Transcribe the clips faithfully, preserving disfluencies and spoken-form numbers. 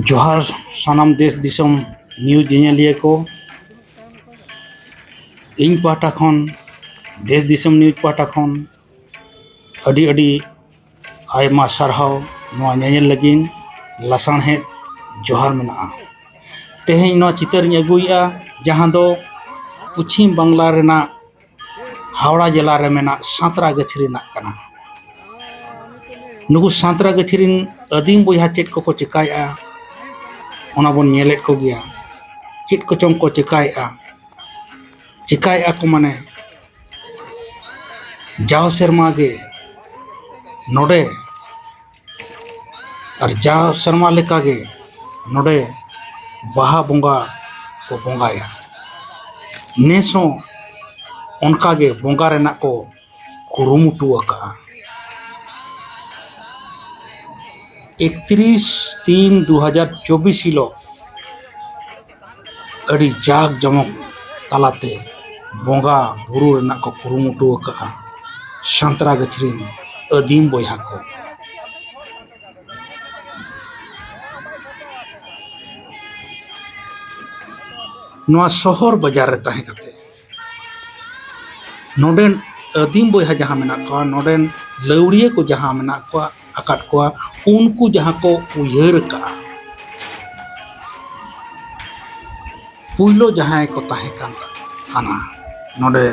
ᱡᱚᱦᱟᱨ ᱥᱟᱱᱟᱢ ᱫᱮᱥ ᱫᱤᱥᱚᱢ ᱱᱤᱭᱩᱡᱽ ᱧᱮᱧᱮᱞᱤᱭᱟᱹ ᱠᱚ᱾ ᱤᱧ ᱯᱟᱦᱴᱟ ᱠᱷᱚᱱ, ᱫᱮᱥ ᱫᱤᱥᱚᱢ ᱱᱤᱭᱩᱡᱽ ᱯᱟᱦᱴᱟ ᱠᱷᱚᱱ ᱟᱹᱰᱤ ᱟᱹᱰᱤ ᱟᱭᱢᱟ ᱥᱟᱨᱦᱟᱣ ᱱᱚᱣᱟ ᱧᱮᱧᱮᱞ ᱞᱟᱹᱜᱤᱫ᱾ ᱞᱟᱥᱟᱬᱦᱮᱫ ᱡᱚᱦᱟᱨ ᱢᱮᱱᱟᱜᱼᱟ᱾ ᱛᱮᱦᱮᱧ ᱱᱚᱣᱟ ᱪᱤᱛᱟᱹᱨᱤᱧ ᱟᱹᱜᱩᱭᱮᱫᱼᱟ, ᱡᱟᱦᱟᱸ ᱫᱚ ᱯᱚᱪᱷᱤᱢ ᱵᱟᱝᱞᱟ ᱨᱮᱱᱟᱜ ᱦᱟᱣᱲᱟ ᱡᱮᱞᱟ ᱨᱮ ᱢᱮᱱᱟᱜ ᱥᱟᱸᱛᱨᱟᱜᱟᱹᱪᱷᱤ ᱨᱮᱱᱟᱜ ᱠᱟᱱᱟ᱾ ᱱᱩᱠᱩ ᱥᱟᱸᱛᱨᱟᱜᱟᱹᱪᱷᱤ ᱨᱮᱱ ᱟᱹᱫᱤᱢ ᱵᱚᱭᱦᱟ ᱪᱮᱫ ᱠᱚᱠᱚ ᱪᱮᱠᱟᱭᱮᱫᱼᱟ, ᱚᱱᱟ ᱵᱚᱱ ᱧᱮᱞᱮᱫ ᱠᱚᱜᱮᱭᱟ᱾ ᱪᱮᱫ ᱠᱚᱪᱚᱝ ᱠᱚ ᱪᱮᱠᱟᱭᱮᱫᱼᱟ, ᱪᱮᱠᱟᱭᱮᱫᱼᱟ ᱠᱚ ᱢᱟᱱᱮ, ᱡᱟᱣ ᱥᱮᱨᱢᱟ ᱜᱮ ᱱᱚᱰᱮ ᱟᱨ ᱡᱟᱣ ᱥᱮᱨᱢᱟ ᱞᱮᱠᱟᱜᱮ ᱱᱚᱰᱮ ᱵᱟᱦᱟ ᱵᱚᱸᱜᱟ ᱠᱚ ᱵᱚᱸᱜᱟᱭᱟ᱾ ᱱᱮᱥ ᱦᱚᱸ ᱚᱱᱠᱟᱜᱮ ᱵᱚᱸᱜᱟ ᱨᱮᱱᱟᱜ ᱠᱚ ᱠᱩᱨᱩᱢᱩᱴᱩ ᱟᱠᱟᱫᱼᱟ᱾ ᱮᱠᱛᱨᱤᱥ ᱛᱤᱱ ᱫᱩ ᱦᱟᱡᱟᱨ ᱪᱚᱵᱵᱤᱥ ᱦᱤᱞᱳᱜ ᱟᱹᱰᱤ ᱡᱟᱠ ᱡᱚᱢᱚᱠ ᱛᱟᱞᱟᱛᱮ ᱵᱚᱸᱜᱟ ᱵᱩᱨᱩ ᱨᱮᱱᱟᱜ ᱠᱚ ᱠᱩᱨᱩᱢᱩᱴᱩ ᱟᱠᱟᱫᱼᱟ ᱥᱟᱸᱛᱨᱟᱜᱟᱹᱪᱷᱤ ᱨᱮᱱ ᱟᱹᱫᱤᱢ ᱵᱚᱭᱦᱟ ᱠᱚ᱾ ᱱᱚᱣᱟ ᱥᱚᱦᱚᱨ ᱵᱟᱡᱟᱨ ᱨᱮ ᱛᱟᱦᱮᱸ ᱠᱟᱛᱮ ᱱᱚᱰᱮᱱ ᱟᱹᱫᱤᱢ ᱵᱚᱭᱦᱟ ᱡᱟᱦᱟᱸ ᱢᱮᱱᱟᱜ ᱠᱚᱣᱟ, ᱱᱚᱰᱮᱱ ᱞᱟᱹᱣᱲᱤᱭᱟᱹ ᱠᱚ ᱡᱟᱦᱟᱸ ᱢᱮᱱᱟᱜ ᱠᱚᱣᱟ, ᱟᱠᱟᱫ ᱠᱚᱣᱟ, ᱩᱱᱠᱩ ᱡᱟᱦᱟᱸ ᱠᱚ ᱩᱭᱦᱟᱹᱨ ᱟᱠᱟᱫᱼᱟ, ᱯᱩᱭᱞᱩ ᱡᱟᱦᱟᱸᱭ ᱠᱚ ᱛᱟᱦᱮᱸ ᱠᱟᱱ ᱠᱟᱱᱟ ᱱᱚᱰᱮ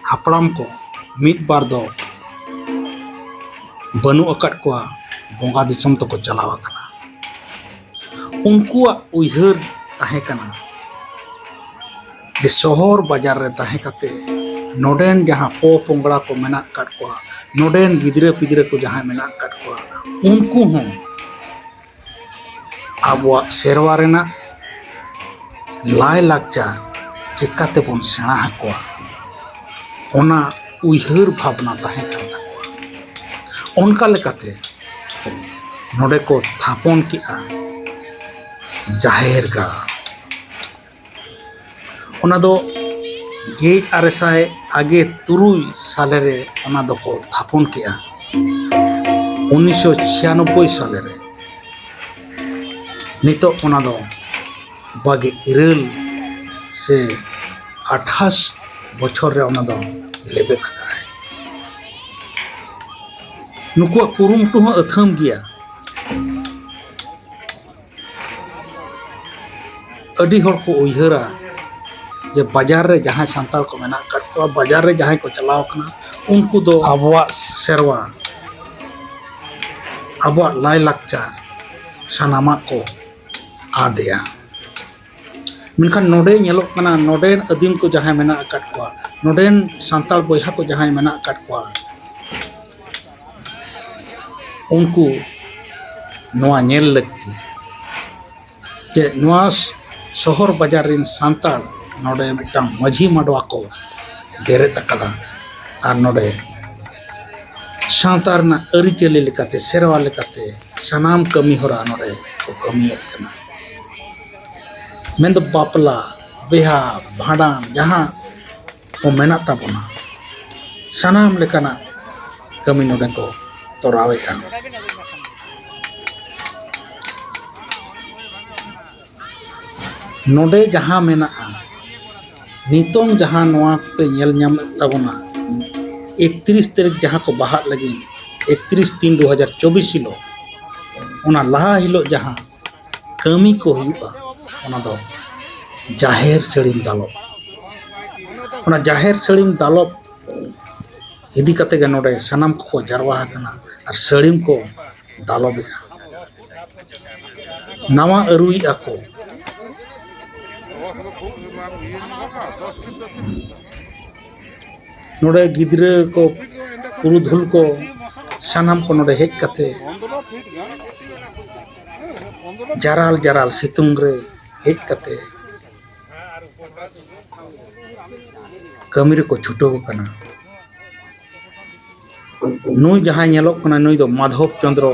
ᱦᱟᱯᱲᱟᱢ ᱠᱚ, ᱢᱤᱫ ᱵᱟᱨ ᱫᱚ ᱵᱟᱹᱱᱩᱜ ᱟᱠᱟᱫ ᱠᱚᱣᱟ, ᱵᱚᱸᱜᱟ ᱫᱤᱥᱚᱢ ᱛᱮᱠᱚ ᱪᱟᱞᱟᱣ ᱟᱠᱟᱱᱟ᱾ ᱩᱱᱠᱩᱣᱟᱜ ᱩᱭᱦᱟᱹᱨ ᱛᱟᱦᱮᱸ ᱠᱟᱱᱟ ᱡᱮ ᱥᱚᱦᱚᱨ ᱵᱟᱡᱟᱨ ᱨᱮ ᱛᱟᱦᱮᱸ ᱠᱟᱛᱮ ᱱᱚᱰᱮᱱ ᱡᱟᱦᱟᱸ ᱯᱚᱼᱯᱚᱝᱲᱟ ᱠᱚ ᱢᱮᱱᱟᱜ ᱟᱠᱟᱫ ᱠᱚᱣᱟ, ᱱᱚᱰᱮᱱ ᱜᱤᱫᱽᱨᱟᱹ ᱯᱤᱫᱽᱨᱟᱹ ᱠᱚ ᱡᱟᱦᱟᱸᱭ ᱢᱮᱱᱟᱜ ᱟᱠᱟᱫ ᱠᱚᱣᱟ, ᱩᱱᱠᱩ ᱦᱚᱸ ᱟᱵᱚᱣᱟᱜ ᱥᱮᱨᱣᱟ ᱨᱮᱱᱟᱜ ᱞᱟᱭᱼᱞᱟᱠᱪᱟᱨ ᱪᱤᱠᱟᱹ ᱛᱮᱵᱚᱱ ᱥᱮᱬᱟ ᱟᱠᱚᱣᱟ, ᱚᱱᱟ ᱩᱭᱦᱟᱹᱨ ᱵᱷᱟᱵᱽᱱᱟ ᱛᱟᱦᱮᱸ ᱠᱟᱱ ᱛᱟᱠᱚᱣᱟ᱾ ᱚᱱᱠᱟ ᱞᱮᱠᱟᱛᱮ ᱱᱚᱰᱮ ᱠᱚ ᱛᱷᱟᱯᱚᱱ ᱠᱮᱜᱼᱟ ᱡᱟᱦᱮᱨ ᱜᱟᱲ᱾ ᱚᱱᱟ ᱫᱚ ᱜᱮᱞ ᱟᱨᱮ ᱥᱟᱭ ᱟᱜᱮ ᱛᱩᱨᱩᱭ ᱥᱟᱞᱮ ᱨᱮ ᱚᱱᱟ ᱫᱚᱠᱚ ᱛᱷᱟᱯᱚᱱ ᱠᱮᱜᱼᱟ, ᱩᱱᱤᱥᱥᱚ ᱪᱷᱤᱭᱟᱱᱚᱵᱵᱳᱭ ᱥᱟᱞᱮ ᱨᱮ᱾ ᱱᱤᱛᱚᱜ ᱚᱱᱟ ᱫᱚ ᱵᱟᱜᱮ ᱤᱨᱟᱹᱞ ᱥᱮ ᱟᱴᱷᱟᱥ ᱵᱚᱪᱷᱚᱨ ᱨᱮ ᱚᱱᱟ ᱫᱚ ᱞᱮᱵᱮᱫ ᱟᱠᱟᱫᱟᱭ᱾ ᱱᱩᱠᱩᱣᱟᱜ ᱠᱩᱨᱩᱢᱩᱴᱩ ᱦᱚᱸ ᱟᱹᱛᱷᱟᱹᱢ ᱜᱮᱭᱟ᱾ ᱟᱹᱰᱤ ᱦᱚᱲ ᱠᱚ ᱩᱭᱦᱟᱹᱨᱟ ᱡᱮ ᱵᱟᱡᱟᱨ ᱨᱮ ᱡᱟᱦᱟᱸᱭ ᱥᱟᱱᱛᱟᱲ ᱠᱚ ᱢᱮᱱᱟᱜ ᱟᱠᱟᱫ ᱠᱚᱣᱟ, ᱵᱟᱡᱟᱨ ᱨᱮ ᱡᱟᱦᱟᱸᱭ ᱠᱚ ᱪᱟᱞᱟᱣ ᱟᱠᱟᱱᱟ, ᱩᱱᱠᱩ ᱫᱚ ᱟᱵᱚᱣᱟᱜ ᱥᱮᱨᱣᱟ, ᱟᱵᱚᱣᱟᱜ ᱞᱟᱭᱼᱞᱟᱠᱪᱟᱨ ᱥᱟᱱᱟᱢᱟᱜ ᱠᱚ ᱟᱫᱮᱜᱼᱟ᱾ ᱢᱮᱱᱠᱷᱟᱱ ᱱᱚᱰᱮ ᱧᱮᱞᱚᱜ ᱠᱟᱱᱟ, ᱱᱚᱰᱮᱱ ᱟᱹᱫᱤᱢ ᱠᱚ ᱡᱟᱦᱟᱸᱭ ᱢᱮᱱᱟᱜ ᱟᱠᱟᱫ ᱠᱚᱣᱟ, ᱱᱚᱰᱮᱱ ᱥᱟᱱᱛᱟᱲ ᱵᱚᱭᱦᱟ ᱠᱚ ᱡᱟᱦᱟᱸᱭ ᱢᱮᱱᱟᱜ ᱟᱠᱟᱫ ᱠᱚᱣᱟ, ᱩᱱᱠᱩ ᱱᱚᱣᱟ ᱧᱮᱞ ᱞᱟᱹᱠᱛᱤ ᱡᱮ ᱱᱚᱣᱟ ᱥᱚᱦᱚᱨ ᱵᱟᱡᱟᱨ ᱨᱮᱱ ᱥᱟᱱᱛᱟᱲ ᱱᱚᱰᱮ ᱢᱤᱫᱴᱟᱝ ᱢᱟᱹᱡᱷᱤ ᱢᱟᱰᱣᱟ ᱠᱚ ᱵᱮᱨᱮᱫ ᱟᱠᱟᱫᱟ᱾ ᱟᱨ ᱱᱚᱰᱮ ᱥᱟᱶᱛᱟ ᱨᱮᱱᱟᱜ ᱟᱹᱨᱤᱪᱟᱹᱞᱤ ᱞᱮᱠᱟᱛᱮ, ᱥᱮᱨᱣᱟ ᱞᱮᱠᱟᱛᱮ ᱥᱟᱱᱟᱢ ᱠᱟᱹᱢᱤ ᱦᱚᱨᱟ ᱱᱚᱰᱮ ᱠᱚ ᱠᱟᱹᱢᱤᱭᱮᱫ ᱠᱟᱱᱟ᱾ ᱢᱮᱱᱫᱚ ᱵᱟᱯᱞᱟ, ᱵᱤᱦᱟ, ᱵᱷᱟᱸᱰᱟᱱ, ᱡᱟᱦᱟᱸ ᱠᱚ ᱢᱮᱱᱟᱜ ᱛᱟᱵᱚᱱᱟ, ᱥᱟᱱᱟᱢ ᱞᱮᱠᱟᱱᱟᱜ ᱠᱟᱹᱢᱤ ᱱᱚᱰᱮ ᱠᱚ ᱛᱚᱨᱟᱣᱮᱫᱼᱟ᱾ ᱱᱚᱰᱮ ᱡᱟᱦᱟᱸ ᱢᱮᱱᱟᱜᱼᱟ, ᱱᱤᱛᱚᱝ ᱡᱟᱦᱟᱸ ᱱᱚᱣᱟ ᱯᱮ ᱧᱮᱞ ᱧᱟᱢᱮᱫ ᱛᱟᱵᱚᱱᱟ, ᱮᱠᱛᱨᱤᱥ ᱛᱟᱹᱨᱤᱠᱷ ᱡᱟᱦᱟᱸ ᱠᱚ ᱵᱟᱦᱟᱜ ᱞᱟᱹᱜᱤᱫ, ᱮᱠᱛᱨᱤᱥ ᱛᱤᱱ ᱫᱩ ᱦᱟᱡᱟᱨ ᱪᱚᱵᱵᱤᱥ ᱦᱤᱞᱳᱜ, ᱚᱱᱟ ᱞᱟᱦᱟ ᱦᱤᱞᱳᱜ ᱡᱟᱦᱟᱸ ᱠᱟᱹᱢᱤ ᱠᱚ ᱦᱩᱭᱩᱜᱼᱟ, ᱚᱱᱟ ᱫᱚ ᱡᱟᱦᱮᱨ ᱥᱟᱹᱲᱤᱢ ᱫᱟᱞᱚᱵ᱾ ᱚᱱᱟ ᱡᱟᱦᱮᱨ ᱥᱟᱹᱲᱤᱢ ᱫᱟᱞᱚᱵ ᱤᱫᱤ ᱠᱟᱛᱮ ᱜᱮ ᱱᱚᱰᱮ ᱥᱟᱱᱟᱢ ᱠᱚᱠᱚ ᱡᱟᱨᱣᱟ ᱟᱠᱟᱱᱟ ᱟᱨ ᱥᱟᱹᱲᱤᱢ ᱠᱚ ᱫᱟᱞᱚᱵᱮᱜᱼᱟ, ᱱᱟᱣᱟ ᱟᱹᱨᱩᱭᱮᱜᱼᱟ ᱠᱚ᱾ ᱱᱚᱰᱮ ᱜᱤᱫᱽᱨᱟᱹ ᱠᱚ, ᱯᱩᱨᱩᱫᱷᱩᱞ ᱠᱚ, ᱥᱟᱱᱟᱢ ᱠᱚ ᱱᱚᱰᱮ ᱦᱮᱡ ᱠᱟᱛᱮ, ᱡᱟᱨᱟᱞ ᱡᱟᱨᱟᱞ ᱥᱤᱛᱩᱝ ᱨᱮ ᱦᱮᱡ ᱠᱟᱛᱮ ᱠᱟᱹᱢᱤ ᱨᱮᱠᱚ ᱪᱷᱩᱴᱟᱹᱣ ᱟᱠᱟᱱᱟ᱾ ᱱᱩᱭ ᱡᱟᱦᱟᱸᱭ ᱧᱮᱞᱚᱜ ᱠᱟᱱᱟ, ᱱᱩᱭ ᱫᱚ ᱢᱟᱫᱷᱚᱵ ᱪᱚᱸᱫᱽᱨᱚ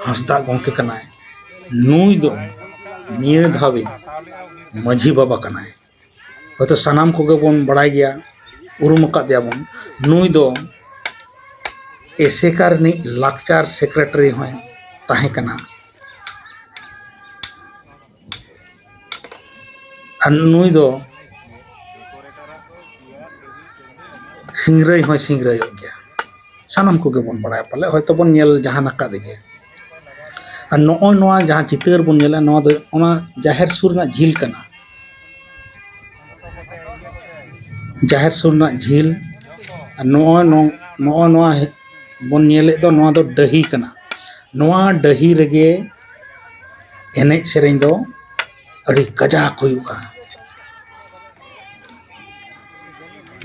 ᱦᱟᱸᱥᱫᱟᱜ ᱜᱚᱢᱠᱮ ᱠᱟᱱᱟᱭ᱾ ᱱᱩᱭ ᱫᱚ ᱱᱤᱭᱟᱹ ᱫᱷᱟᱣᱤᱡ ᱢᱟᱹᱡᱷᱤ ᱵᱟᱵᱟ ᱠᱟᱱᱟᱭ᱾ ᱦᱚᱭᱛᱚ ᱥᱟᱱᱟᱢ ᱠᱚᱜᱮ ᱵᱚᱱ ᱵᱟᱲᱟᱭ ᱜᱮᱭᱟ, ᱩᱨᱩᱢ ᱟᱠᱟᱫᱮᱭᱟ ᱵᱚᱱ᱾ ᱱᱩᱭ ᱫᱚ ᱮᱥᱮᱠᱟ ᱨᱤᱱᱤᱡ ᱞᱟᱠᱪᱟᱨ ᱥᱮᱠᱨᱮᱴᱟᱨᱤ ᱦᱚᱸᱭ ᱛᱟᱦᱮᱸ ᱠᱟᱱᱟ᱾ ᱟᱨ ᱱᱩᱭ ᱫᱚ ᱥᱤᱝᱨᱟᱹᱭ ᱦᱚᱸᱭ ᱥᱤᱝᱨᱟᱹᱭᱚᱜ ᱜᱮᱭᱟ᱾ ᱥᱟᱱᱟᱢ ᱠᱚᱜᱮ ᱵᱚᱱ ᱵᱟᱲᱟᱭᱟ, ᱯᱟᱞᱮ ᱦᱚᱭᱛᱳ ᱵᱚᱱ ᱧᱮᱞ ᱡᱟᱦᱟᱸ ᱟᱠᱟᱫ ᱜᱮ᱾ ᱟᱨ ᱱᱚᱜᱼᱚᱭ ᱱᱚᱣᱟ ᱡᱟᱦᱟᱸ ᱪᱤᱛᱟᱹᱨ ᱵᱚᱱ ᱧᱮᱞᱟ, ᱱᱚᱣᱟ ᱫᱚ ᱚᱱᱟ ᱡᱟᱦᱮᱨ ᱥᱩᱨ ᱨᱮᱱᱟᱜ ᱡᱷᱤᱞ ᱠᱟᱱᱟ᱾ ᱡᱟᱦᱮᱨ ᱥᱩᱨ ᱨᱮᱱᱟᱜ ᱡᱷᱤᱞ᱾ ᱟᱨ ᱱᱚᱜᱼᱚᱭ ᱱᱚ-, ᱱᱚᱜᱼᱚᱭ ᱱᱚᱣᱟ ᱵᱚᱱ ᱧᱮᱞᱮᱫ ᱫᱚ, ᱱᱚᱣᱟ ᱫᱚ ᱰᱟᱹᱦᱤ ᱠᱟᱱᱟ᱾ ᱱᱚᱣᱟ ᱰᱟᱹᱦᱤ ᱨᱮᱜᱮ ᱮᱱᱮᱡ ᱥᱮᱨᱮᱧ ᱫᱚ ᱟᱹᱰᱤ ᱠᱟᱡᱟᱠ ᱦᱩᱭᱩᱜᱼᱟ᱾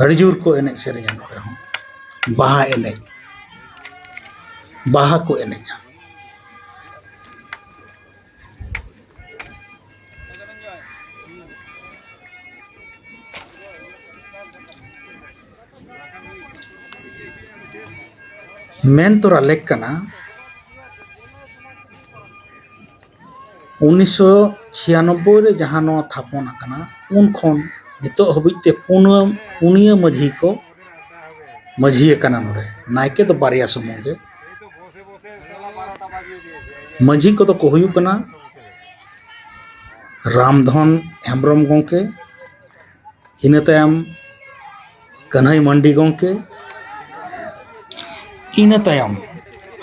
ᱟᱹᱰᱤ ᱡᱳᱨ ᱠᱚ ᱮᱱᱮᱡ ᱥᱮᱨᱮᱧᱟ ᱱᱚᱰᱮ ᱦᱚᱸ᱾ ᱵᱟᱦᱟ ᱮᱱᱮᱡ, ᱵᱟᱦᱟ ᱠᱚ ᱮᱱᱮᱡᱟ᱾ ᱢᱮᱱ ᱛᱚᱨᱟ ᱞᱮᱠ ᱠᱟᱱᱟ, ᱩᱱᱤᱥᱥᱚ ᱪᱷᱤᱭᱟᱱᱚᱵᱵᱳᱭ ᱨᱮ ᱡᱟᱦᱟᱸ ᱱᱚᱣᱟ ᱛᱷᱟᱯᱚᱱ ᱟᱠᱟᱱᱟ, ᱩᱱ ᱠᱷᱚᱱ ᱱᱤᱛᱚᱜ ᱦᱟᱹᱵᱤᱡ ᱛᱮ ᱯᱩᱱᱟᱹ-, ᱯᱩᱱᱭᱟᱹ ᱢᱟᱹᱡᱷᱤ ᱠᱚ ᱢᱟᱹᱡᱷᱤ ᱟᱠᱟᱱᱟ ᱱᱚᱰᱮ᱾ ᱱᱟᱭᱠᱮ ᱫᱚ ᱵᱟᱨᱭᱟ ᱥᱩᱢᱩᱝ ᱜᱮ᱾ ᱢᱟᱹᱡᱷᱤ ᱠᱚᱫᱚ ᱠᱚ ᱦᱩᱭᱩᱜ ᱠᱟᱱᱟ ᱨᱟᱢᱫᱷᱚᱱ ᱦᱮᱢᱵᱨᱚᱢ ᱜᱚᱢᱠᱮ, ᱤᱱᱟᱹ ᱛᱟᱭᱚᱢ ᱠᱟᱹᱱᱦᱟᱹᱭ ᱢᱟᱱᱰᱤ ᱜᱚᱢᱠᱮ, ᱤᱱᱟᱹ ᱛᱟᱭᱚᱢ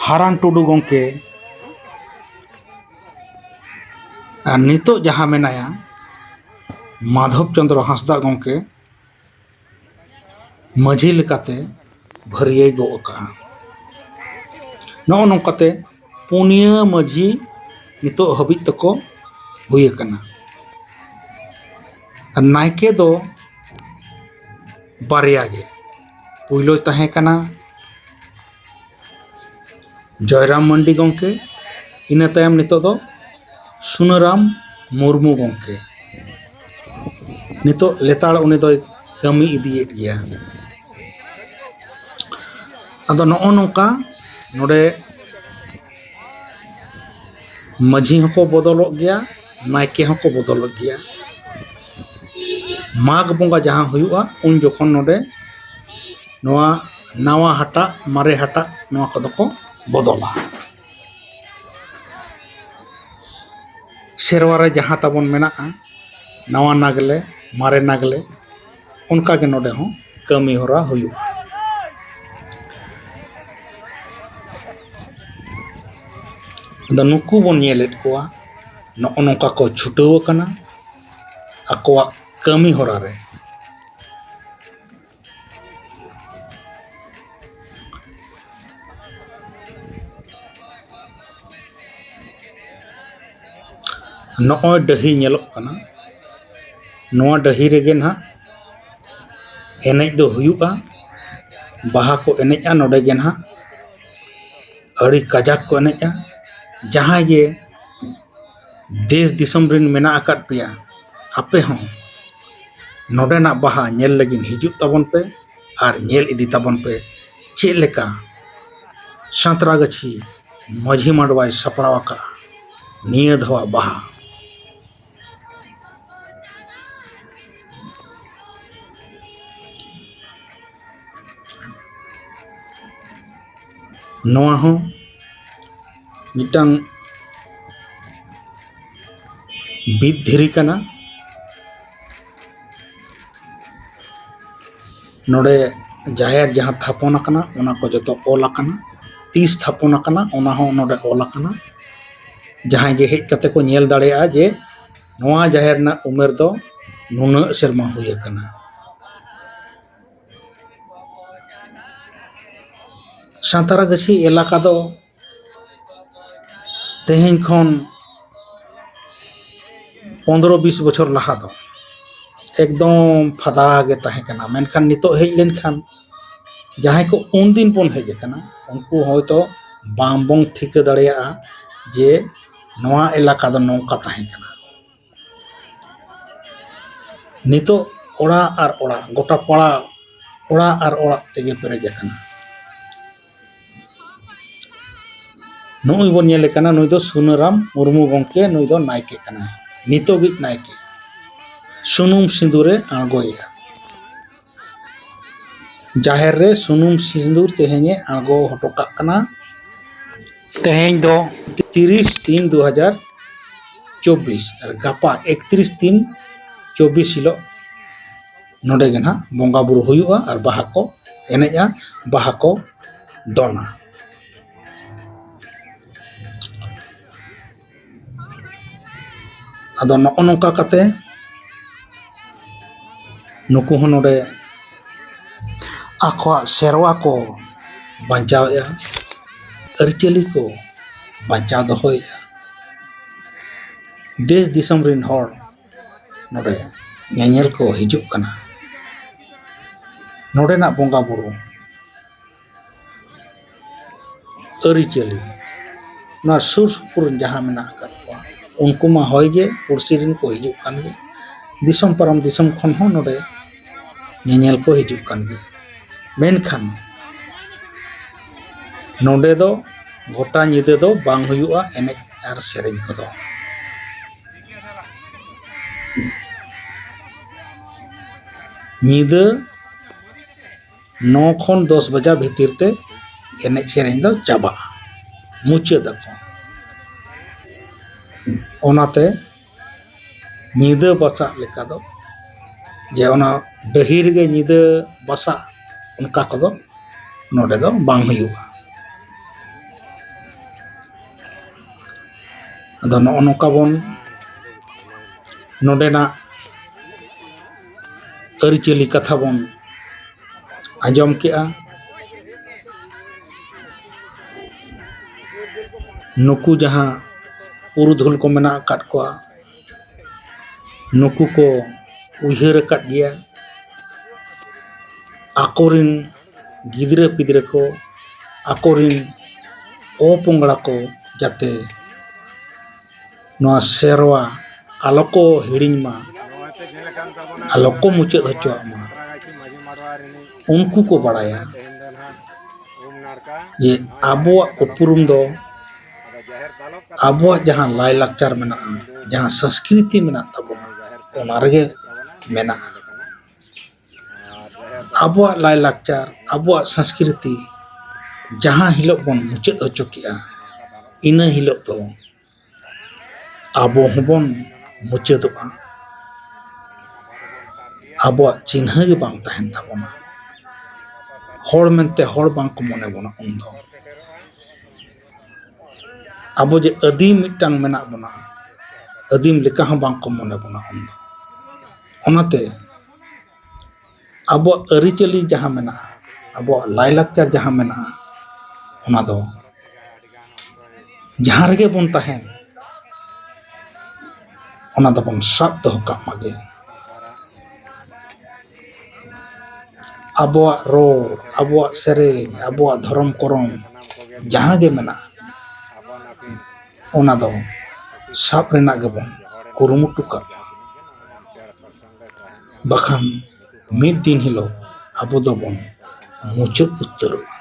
ᱦᱟᱨᱟᱱ ᱴᱩᱰᱩ ᱜᱚᱢᱠᱮ, ᱟᱨ ᱱᱤᱛᱚᱜ ᱡᱟᱦᱟᱸ ᱢᱮᱱᱟᱭᱟ ᱢᱟᱫᱷᱚᱵ ᱪᱚᱸᱫᱽᱨᱚ ᱦᱟᱸᱥᱫᱟ ᱜᱚᱢᱠᱮ ᱢᱟᱹᱡᱷᱤ ᱞᱮᱠᱟᱛᱮ ᱵᱷᱟᱹᱨᱭᱟᱹᱭ ᱜᱚᱜ ᱟᱠᱟᱫᱼᱟ᱾ ᱱᱚᱜᱼᱚ ᱱᱚᱝᱠᱟᱛᱮ ᱯᱩᱱᱭᱟᱹ ᱢᱟᱹᱡᱷᱤ ᱱᱤᱛᱚᱜ ᱦᱟᱹᱵᱤᱡ ᱛᱮᱠᱚ ᱦᱩᱭ ᱟᱠᱟᱱᱟ᱾ ᱟᱨ ᱱᱟᱭᱠᱮ ᱫᱚ ᱵᱟᱨᱭᱟ ᱜᱮ, ᱯᱩᱭᱞᱳᱭ ᱛᱟᱦᱮᱸ ᱠᱟᱱᱟ ᱡᱚᱭᱨᱟᱢ ᱢᱟᱱᱰᱤ ᱜᱚᱢᱠᱮ, ᱤᱱᱟᱹ ᱛᱟᱭᱚᱢ ᱱᱤᱛᱚᱜ ᱫᱚ ᱥᱩᱱᱟᱹᱨᱟᱢ ᱢᱩᱨᱢᱩ ᱜᱚᱢᱠᱮ᱾ ᱱᱤᱛᱚᱜ ᱞᱮᱛᱟᱲ ᱩᱱᱤ ᱫᱚᱭ ᱠᱟᱹᱢᱤ ᱤᱫᱤᱭᱮᱫ ᱜᱮᱭᱟ᱾ ᱟᱫᱚ ᱱᱚᱜᱼᱚ ᱱᱚᱝᱠᱟ ᱱᱚᱰᱮ ᱢᱟᱹᱡᱷᱤ ᱦᱚᱸᱠᱚ ᱵᱚᱫᱚᱞᱚᱜ ᱜᱮᱭᱟ, ᱱᱟᱭᱠᱮ ᱦᱚᱸᱠᱚ ᱵᱚᱫᱚᱞᱚᱜ ᱜᱮᱭᱟ᱾ ᱢᱟᱜᱽ ᱵᱚᱸᱜᱟ ᱡᱟᱦᱟᱸ ᱦᱩᱭᱩᱜᱼᱟ, ᱩᱱ ᱡᱚᱠᱷᱚᱱ ᱱᱚᱰᱮ ᱱᱚᱣᱟ ᱱᱟᱣᱟ ᱦᱟᱴᱟᱜ, ᱢᱟᱨᱮ ᱦᱟᱴᱟᱜ, ᱱᱚᱣᱟ ᱠᱚᱫᱚ ᱠᱚ ᱵᱚᱫᱚᱞᱟ᱾ ᱥᱮᱨᱣᱟ ᱨᱮ ᱡᱟᱦᱟᱸ ᱛᱟᱵᱚᱱ ᱢᱮᱱᱟᱜᱼᱟ, ᱱᱟᱣᱟ ᱱᱟᱜᱽᱞᱮ, ᱢᱟᱨᱮ ᱱᱟᱜᱽᱞᱮ, ᱚᱱᱠᱟᱜᱮ ᱱᱚᱰᱮ ᱦᱚᱸ ᱠᱟᱹᱢᱤ ᱦᱚᱨᱟ ᱦᱩᱭᱩᱜᱼᱟ᱾ ᱟᱫᱚ ᱱᱩᱠᱩ ᱵᱚᱱ ᱧᱮᱞᱮᱫ ᱠᱚᱣᱟ, ᱱᱚᱜᱼᱚ ᱱᱚᱝᱠᱟ ᱠᱚ ᱪᱷᱩᱴᱟᱹᱣ ᱟᱠᱟᱱᱟ ᱟᱠᱚᱣᱟᱜ ᱠᱟᱹᱢᱤ ᱦᱚᱨᱟ ᱨᱮ᱾ ᱱᱚᱜᱼᱚᱭ ᱰᱟᱹᱦᱤ ᱧᱮᱞᱚᱜ ᱠᱟᱱᱟ, ᱱᱚᱣᱟ ᱰᱟᱹᱦᱤ ᱨᱮᱜᱮ ᱱᱟᱦᱟᱜ ᱮᱱᱮᱡ ᱫᱚ ᱦᱩᱭᱩᱜᱼᱟ᱾ ᱵᱟᱦᱟ ᱠᱚ ᱮᱱᱮᱡᱼᱟ ᱱᱚᱰᱮ ᱜᱮ ᱱᱟᱦᱟᱜ, ᱟᱹᱰᱤ ᱠᱟᱡᱟᱠ ᱠᱚ ᱮᱱᱮᱡᱼᱟ᱾ ᱡᱟᱦᱟᱸᱭ ᱜᱮ ᱫᱮᱥ ᱫᱤᱥᱚᱢ ᱨᱮᱱ ᱢᱮᱱᱟᱜ ᱟᱠᱟᱫ ᱯᱮᱭᱟ, ᱟᱯᱮ ᱦᱚᱸ ᱱᱚᱰᱮᱱᱟᱜ ᱵᱟᱦᱟ ᱧᱮᱞ ᱞᱟᱹᱜᱤᱫ ᱦᱤᱡᱩᱜ ᱛᱟᱵᱚᱱ ᱯᱮ ᱟᱨ ᱧᱮᱞ ᱤᱫᱤ ᱛᱟᱵᱚᱱ ᱯᱮ ᱪᱮᱫ ᱞᱮᱠᱟ ᱥᱟᱸᱛᱨᱟᱜᱟᱹᱪᱷᱤ ᱢᱟᱹᱡᱷᱤ ᱢᱟᱰᱣᱟᱭ ᱥᱟᱯᱲᱟᱣ ᱟᱠᱟᱫᱼᱟ ᱱᱤᱭᱟᱹ ᱫᱷᱟᱣᱟᱜ ᱵᱟᱦᱟ᱾ ᱱᱚᱣᱟ ᱦᱚᱸ ᱢᱤᱫᱴᱟᱝ ᱵᱤᱫ ᱫᱷᱤᱨᱤ ᱠᱟᱱᱟ᱾ ᱱᱚᱰᱮ ᱡᱟᱦᱮᱨ ᱡᱟᱦᱟᱸ ᱛᱷᱟᱯᱚᱱ ᱟᱠᱟᱱᱟ, ᱚᱱᱟ ᱠᱚ ᱡᱚᱛᱚ ᱚᱞ ᱟᱠᱟᱱᱟ᱾ ᱛᱤᱥ ᱛᱷᱟᱯᱚᱱ ᱟᱠᱟᱱᱟ, ᱚᱱᱟ ᱦᱚᱸ ᱱᱚᱰᱮ ᱚᱞ ᱟᱠᱟᱱᱟ᱾ ᱡᱟᱦᱟᱸᱭ ᱜᱮ ᱦᱮᱡ ᱠᱟᱛᱮ ᱠᱚ ᱧᱮᱞ ᱫᱟᱲᱮᱭᱟᱜᱼᱟ ᱡᱮ ᱱᱚᱣᱟ ᱡᱟᱦᱮᱨ ᱨᱮᱱᱟᱜ ᱩᱢᱮᱨ ᱫᱚ ᱱᱩᱱᱟᱹᱜ ᱥᱮᱨᱢᱟ ᱦᱩᱭ ᱟᱠᱟᱱᱟ᱾ ᱥᱟᱸᱛᱟᱨᱟᱜᱟᱹᱪᱷᱤ ᱮᱞᱟᱠᱟ ᱫᱚ ᱛᱮᱦᱮᱧ ᱠᱷᱚᱱ ᱯᱚᱱᱫᱽᱨᱚ ᱵᱤᱥ ᱵᱚᱪᱷᱚᱨ ᱞᱟᱦᱟ ᱫᱚ ᱮᱠᱫᱚᱢ ᱯᱷᱟᱫᱟ ᱜᱮ ᱛᱟᱦᱮᱸ ᱠᱟᱱᱟ, ᱢᱮᱱᱠᱷᱟᱱ ᱱᱤᱛᱚᱜ ᱦᱮᱡ ᱞᱮᱱᱠᱷᱟᱱ ᱡᱟᱦᱟᱸᱭ ᱠᱚ ᱩᱱᱫᱤᱱ ᱵᱚᱱ ᱦᱮᱡ ᱟᱠᱟᱱᱟ, ᱩᱱᱠᱩ ᱦᱚᱭᱛᱚ ᱵᱟᱝ ᱵᱚᱱ ᱴᱷᱤᱠᱟᱹ ᱫᱟᱲᱮᱭᱟᱜᱼᱟ ᱡᱮ ᱱᱚᱣᱟ ᱮᱞᱟᱠᱟ ᱫᱚ ᱱᱚᱝᱠᱟ ᱛᱟᱦᱮᱸ ᱠᱟᱱᱟ᱾ ᱱᱤᱛᱚᱜ ᱚᱲᱟᱜ ᱟᱨ ᱚᱲᱟᱜ, ᱜᱚᱴᱟ ᱯᱟᱲᱟ ᱚᱲᱟᱜ ᱟᱨ ᱚᱲᱟᱜ ᱛᱮᱜᱮ ᱯᱮᱨᱮᱡ ᱟᱠᱟᱱᱟ᱾ ᱱᱩᱜᱼᱩᱭ ᱵᱚᱱ ᱧᱮᱞᱮ ᱠᱟᱱᱟ, ᱱᱩᱭ ᱫᱚ ᱥᱩᱱᱟᱹᱨᱟᱢ ᱢᱩᱨᱢᱩ ᱜᱚᱢᱠᱮ, ᱱᱩᱭ ᱫᱚ ᱱᱟᱭᱠᱮ ᱠᱟᱱᱟᱭ, ᱱᱤᱛᱚᱜᱤᱡ ᱱᱟᱭᱠᱮ᱾ ᱥᱩᱱᱩᱢ ᱥᱤᱸᱫᱩᱨᱮ ᱟᱬᱜᱚᱭᱮᱫᱼᱟ᱾ ᱡᱟᱦᱮᱨ ᱨᱮ ᱥᱩᱱᱩᱢ ᱥᱤᱸᱫᱩᱨ ᱛᱮᱦᱮᱧᱮ ᱟᱬᱜᱚ ᱦᱚᱴᱚ ᱠᱟᱜ ᱠᱟᱱᱟ᱾ ᱛᱮᱦᱮᱧ ᱫᱚ ᱛᱤᱨᱤᱥ ᱛᱤᱱ ᱫᱩ ᱦᱟᱡᱟᱨ ᱪᱚᱵᱵᱤᱥ ᱟᱨ ᱜᱟᱯᱟ ᱮᱠᱛᱨᱤᱥ ᱛᱤᱱ ᱪᱚᱵᱵᱤᱥ ᱦᱤᱞᱳᱜ ᱱᱚᱰᱮ ᱜᱮ ᱱᱟᱦᱟᱜ ᱵᱚᱸᱜᱟ ᱵᱩᱨᱩ ᱦᱩᱭᱩᱜᱼᱟ ᱟᱨ ᱵᱟᱦᱟ ᱠᱚ ᱮᱱᱮᱡᱼᱟ, ᱵᱟᱦᱟ ᱠᱚ ᱫᱚᱱᱟ᱾ ᱟᱫᱚ ᱱᱚᱜᱼᱚ ᱱᱚᱝᱠᱟ ᱠᱟᱛᱮ ᱱᱩᱠᱩ ᱦᱚᱸ ᱱᱚᱰᱮ ᱟᱠᱚᱣᱟᱜ ᱥᱮᱨᱣᱟ ᱠᱚ ᱵᱟᱧᱪᱟᱣᱮᱫᱼᱟ, ᱟᱹᱨᱤᱪᱟᱹᱞᱤ ᱠᱚ ᱵᱟᱧᱪᱟᱣ ᱫᱚᱦᱚᱭᱮᱫᱼᱟ᱾ ᱫᱮᱥ ᱫᱤᱥᱚᱢ ᱨᱮᱱ ᱦᱚᱲ ᱱᱚᱰᱮ ᱧᱮᱧᱮᱞ ᱠᱚ ᱦᱤᱡᱩᱜ ᱠᱟᱱᱟ᱾ ᱱᱚᱰᱮᱱᱟᱜ ᱵᱚᱸᱜᱟ ᱵᱩᱨᱩ ᱟᱹᱨᱤᱪᱟᱹᱞᱤ, ᱱᱚᱣᱟ ᱥᱩᱨ ᱥᱩᱯᱩᱨ ᱨᱮᱱ ᱡᱟᱦᱟᱸ ᱢᱮᱱᱟᱜ ᱟᱠᱟᱫ ᱠᱚᱣᱟ, ᱩᱱᱠᱩ ᱢᱟ ᱦᱳᱭ ᱜᱮ, ᱯᱩᱲᱥᱤ ᱨᱮᱱ ᱠᱚ ᱦᱤᱡᱩᱜ ᱠᱟᱱ ᱜᱮ, ᱫᱤᱥᱚᱢ ᱯᱟᱨᱚᱢ ᱫᱤᱥᱚᱢ ᱠᱷᱚᱱ ᱦᱚᱸ ᱱᱚᱰᱮ ᱧᱮᱧᱮᱞ ᱠᱚ ᱦᱤᱡᱩᱜ ᱠᱟᱱ ᱜᱮ᱾ ᱢᱮᱱᱠᱷᱟᱱ ᱱᱚᱰᱮ ᱫᱚ ᱜᱚᱴᱟ ᱧᱤᱫᱟᱹ ᱫᱚ ᱵᱟᱝ ᱦᱩᱭᱩᱜᱼᱟ ᱮᱱᱮᱡ ᱟᱨ ᱥᱮᱨᱮᱧ ᱠᱚᱫᱚ᱾ ᱧᱤᱫᱟᱹ ᱱᱚ ᱠᱷᱚᱱ ᱫᱚᱥ ᱵᱟᱡᱟ ᱵᱷᱤᱛᱤᱨ ᱛᱮ ᱮᱱᱮᱡ ᱥᱮᱨᱮᱧ ᱫᱚ ᱪᱟᱵᱟᱜᱼᱟ, ᱢᱩᱪᱟᱹᱫ ᱟᱠᱚ᱾ ᱚᱱᱟᱛᱮ ᱧᱤᱫᱟᱹ ᱵᱟᱥᱟᱜ ᱞᱮᱠᱟ ᱫᱚ, ᱡᱮ ᱚᱱᱟ ᱰᱟᱹᱦᱤ ᱨᱮᱜᱮ ᱧᱤᱫᱟᱹ ᱵᱟᱥᱟᱜ, ᱚᱱᱠᱟ ᱠᱚᱫᱚ ᱱᱚᱰᱮ ᱫᱚ ᱵᱟᱝ ᱦᱩᱭᱩᱜᱼᱟ᱾ ᱟᱫᱚ ᱱᱚᱜᱼᱚ ᱱᱚᱝᱠᱟ ᱵᱚᱱ ᱱᱚᱰᱮᱱᱟᱜ ᱟᱹᱨᱤᱪᱟᱹᱞᱤ ᱠᱟᱛᱷᱟ ᱵᱚᱱ ᱟᱸᱡᱚᱢ ᱠᱮᱜᱼᱟ᱾ ᱱᱩᱠᱩ ᱡᱟᱦᱟᱸ ᱯᱩᱨᱩᱫᱷᱩᱞ ᱠᱚ ᱢᱮᱱᱟᱜ ᱟᱠᱟᱫ ᱠᱚᱣᱟ, ᱱᱩᱠᱩ ᱠᱚ ᱩᱭᱦᱟᱹᱨ ᱟᱠᱟᱫ ᱜᱮᱭᱟ, ᱟᱠᱚᱨᱮᱱ ᱜᱤᱫᱽᱨᱟᱹ ᱯᱤᱫᱽᱨᱟᱹ ᱠᱚ, ᱟᱠᱚᱨᱮᱱ ᱚᱯᱚᱝᱲᱟ ᱠᱚ ᱡᱟᱛᱮ ᱱᱚᱣᱟ ᱥᱮᱨᱣᱟ ᱟᱞᱚ ᱠᱚ ᱦᱤᱲᱤᱧ ᱢᱟ, ᱟᱞᱚ ᱠᱚ ᱢᱩᱪᱟᱹᱫ ᱦᱚᱪᱚᱣᱟᱜ ᱢᱟ᱾ ᱩᱱᱠᱩ ᱠᱚ ᱵᱟᱲᱟᱭᱟ ᱡᱮ ᱟᱵᱚᱣᱟᱜ ᱩᱯᱨᱩᱢ ᱫᱚ ᱟᱵᱚᱣᱟᱜ ᱡᱟᱦᱟᱸ ᱞᱟᱭᱞᱟᱠᱪᱟᱨ ᱢᱮᱱᱟᱜᱼᱟ, ᱡᱟᱦᱟᱸ ᱥᱚᱝᱥᱠᱨᱤᱛᱤ ᱢᱮᱱᱟᱜ ᱛᱟᱵᱚᱱᱟ, ᱚᱱᱟ ᱨᱮᱜᱮ ᱢᱮᱱᱟᱜᱼᱟ᱾ ᱟᱵᱚᱣᱟᱜ ᱞᱟᱭᱞᱟᱠᱪᱟᱨ, ᱟᱵᱚᱣᱟᱜ ᱥᱚᱝᱥᱠᱨᱤᱛᱤ ᱡᱟᱦᱟᱸ ᱦᱤᱞᱳᱜ ᱵᱚᱱ ᱢᱩᱪᱟᱹᱫ ᱦᱚᱪᱚ ᱠᱮᱜᱼᱟ, ᱤᱱᱟᱹ ᱦᱤᱞᱳᱜ ᱫᱚ ᱟᱵᱚ ᱦᱚᱸᱵᱚᱱ ᱢᱩᱪᱟᱹᱫᱚᱜᱼᱟ᱾ ᱟᱵᱚᱣᱟᱜ ᱪᱤᱱᱦᱟᱹ ᱜᱮ ᱵᱟᱝ ᱛᱟᱦᱮᱱ ᱛᱟᱵᱚᱱᱟ᱾ ᱦᱚᱲ ᱢᱮᱱᱛᱮ ᱦᱚᱲ ᱵᱟᱝ ᱠᱚ ᱢᱚᱱᱮ ᱵᱚᱱᱟ ᱩᱱᱫᱚ᱾ ᱟᱵᱚ ᱡᱮ ᱟᱹᱫᱤᱢ ᱢᱤᱫᱴᱟᱝ ᱢᱮᱱᱟᱜ ᱵᱚᱱᱟ, ᱟᱹᱫᱤᱢ ᱞᱮᱠᱟ ᱦᱚᱸ ᱵᱟᱝ ᱠᱚ ᱢᱚᱱᱮ ᱵᱚᱱᱟ ᱩᱱᱫᱚ᱾ ᱚᱱᱟᱛᱮ ᱟᱵᱚᱣᱟᱜ ᱟᱹᱨᱤᱪᱟᱹᱞᱤ ᱡᱟᱦᱟᱸ ᱢᱮᱱᱟᱜᱼᱟ, ᱟᱵᱚᱣᱟᱜ ᱞᱟᱭᱼᱞᱟᱠᱪᱟᱨ ᱡᱟᱦᱟᱸ ᱢᱮᱱᱟᱜᱼᱟ, ᱚᱱᱟ ᱫᱚ ᱡᱟᱦᱟᱸ ᱨᱮᱜᱮ ᱵᱚᱱ ᱛᱟᱦᱮᱱ, ᱚᱱᱟ ᱫᱚᱵᱚᱱ ᱥᱟᱵ ᱫᱚᱦᱚ ᱠᱟᱜ ᱢᱟᱜᱮ᱾ ᱟᱵᱚᱣᱟᱜ ᱨᱚᱲ, ᱟᱵᱚᱣᱟᱜ ᱥᱮᱨᱮᱧ, ᱟᱵᱚᱣᱟᱜ ᱫᱷᱚᱨᱚᱢ ᱠᱚᱨᱚᱢ ᱡᱟᱦᱟᱸ ᱜᱮ ᱢᱮᱱᱟᱜᱼᱟ, ᱚᱱᱟ ᱫᱚ ᱥᱟᱵ ᱨᱮᱱᱟᱜ ᱜᱮᱵᱚᱱ ᱠᱩᱨᱩᱢᱩᱴᱩ ᱠᱟᱜ ᱢᱟ᱾ ᱵᱟᱠᱷᱟᱱ ᱢᱤᱫ ᱫᱤᱱ ᱦᱤᱞᱳᱜ ᱟᱵᱚ ᱫᱚᱵᱚᱱ ᱢᱩᱪᱟᱹᱫ ᱩᱛᱟᱹᱨᱚᱜᱼᱟ᱾